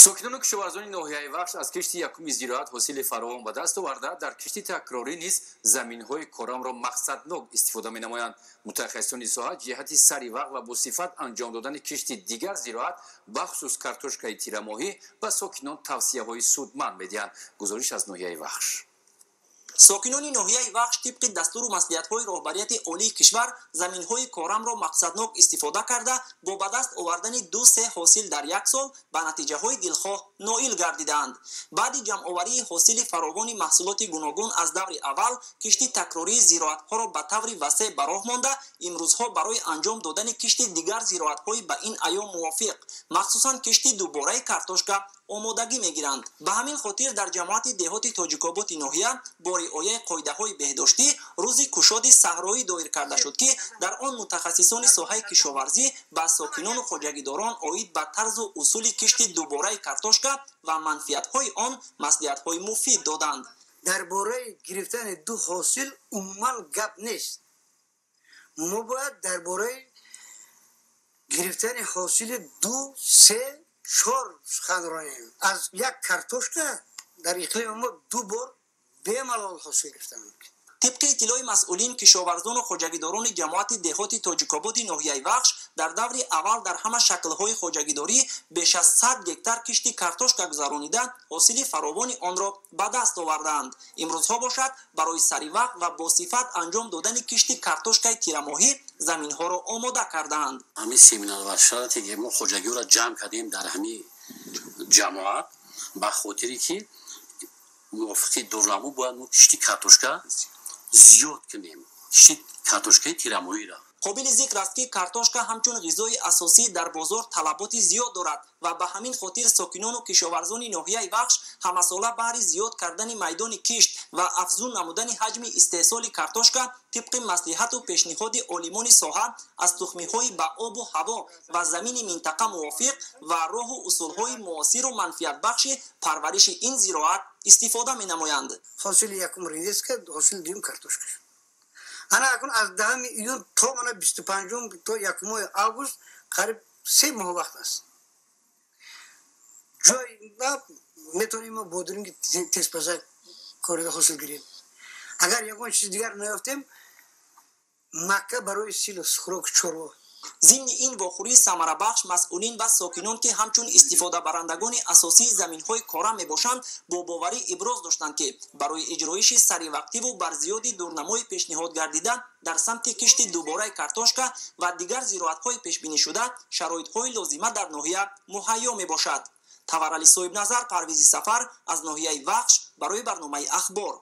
Сокинону кишоварзони ноҳияи Вахш аз кишти якуми зироат ҳосили фаровон ба даст оварда, дар кишти такрорӣ низ заминҳои корамро мақсаднок истифода менамоянд. Мутахассисони соҳа ҷиҳати сари вақт ва босифат анҷом додани кишти дигар зироат, бахусус картошкаи тирамоҳӣ, ба сокинон тавсияҳои судманд медиҳанд. Гузориш аз ноҳияи Вахш. Сокинони ноҳияи Вахш тибқи дастуру маслиҳатҳои роҳбарияти олии кишвар заминҳои корамро мақсаднок истифода карда, бо ба даст овардани 2-3 ҳосил дар як сол ба натиҷаҳои дилхоҳ ноил гардидаанд. Баъди ҷамъоварии ҳосили фаровони маҳсулоти гуногун аз даври аввал, кишти такрории зироатҳоро ба таври васеъ ба роҳ монда, имрӯзҳо барои анҷом додани кишти дигар зироатҳои ба ин айём мувофиқ, махсусан кишти дубораи картошка омодагӣ мегиранд. Ба ҳамин хотир дар ҷамоати деҳоти Тоҷикоботи ноҳия бо риояи қоидаҳои беҳдоштӣ рӯзи кушоди саҳроӣ доир карда шуд, ки дар он мутахассисони соҳаи кишоварзӣ ба сокинону хоҷагидорон оид ба тарзу усули кишти дубораи картошка ва манфиатҳои он маслиҳатҳои муфид доданд. Дар бораи гирифтани ду ҳосил умуман гап нест. Мо бояд дар бораи гирифтани ҳосили 2, 3, 4 сухан ронем. Аз як картошка дар иқлими мо ду бор бемалол ҳосил гирифтан мумкин. Тибқи иттилои масъулин, кишоварзону хоҷагидорони ҷамоати деҳоти Тоҷикободи ноҳияи Вахш дар даври аввал дар ҳама шаклҳои хоҷагидорӣ беш аз 100 гектар кишти картошка гузаронида, ҳосили фаровони онро ба даст овардаанд. Имрӯзҳо бошад, барои саривақт ва босифат анҷом додани кишти картошкаи тирамоҳӣ заминҳоро омода кардаанд. Ҳамин семинар ва шарате ки мо хоҷагиро ҷамъ кардем дар ҳамин ҷамоат, ба хотире ки мувофиқи дурнамо бояд мо кишти картошка зиёд кунем, кишти картошкаи тирамоҳиро. Қобили зикр аст, ки картошка ҳамчун ғизои асосӣ дар бозор талаботи зиёд дорад ва ба ҳамин хотир сокинону кишоварзони ноҳияи Вахш ҳамасола баҳри зиёд кардани майдони кишт ва афзун намудани ҳаҷми истеҳсоли картошка тибқи маслиҳату пешниҳоди олимони соҳа аз тухмиҳои ба обу ҳаво ва замини минтақа мувофиқ ва роҳу усулҳои муосиру манфиатбахши парвариши ин зироат истифода менамоянд. Ҳосили якум редиска, ҳосили дуюм картошка. Ана акун аз 10 июн то мана 25-ум, то 1-уми август қариб 3 моҳ вақт аст. Ҷой метавонем мо бодиринги тезпаза корида ҳосил гирем. Агар ягон чизи дигар наёфтем, макка барои силос, хӯроки чорво. Зимни ин вохӯрии самарабахш масъулин ва сокинон, ки ҳамчун истифодабарандагони асосии заминҳои кора мебошанд, бо боварӣ иброз доштанд, ки барои иҷроиши саривақтиву бар зиёди дурнамои пешниҳод гардида дар самти кишти дубораи картошка ва дигар зироатҳои пешбинишуда шароитҳои лозима дар ноҳия муҳайё мебошад. Таварали Соҳибназар, Парвизи Сафар аз ноҳияи Вахш барои барномаи «Ахбор».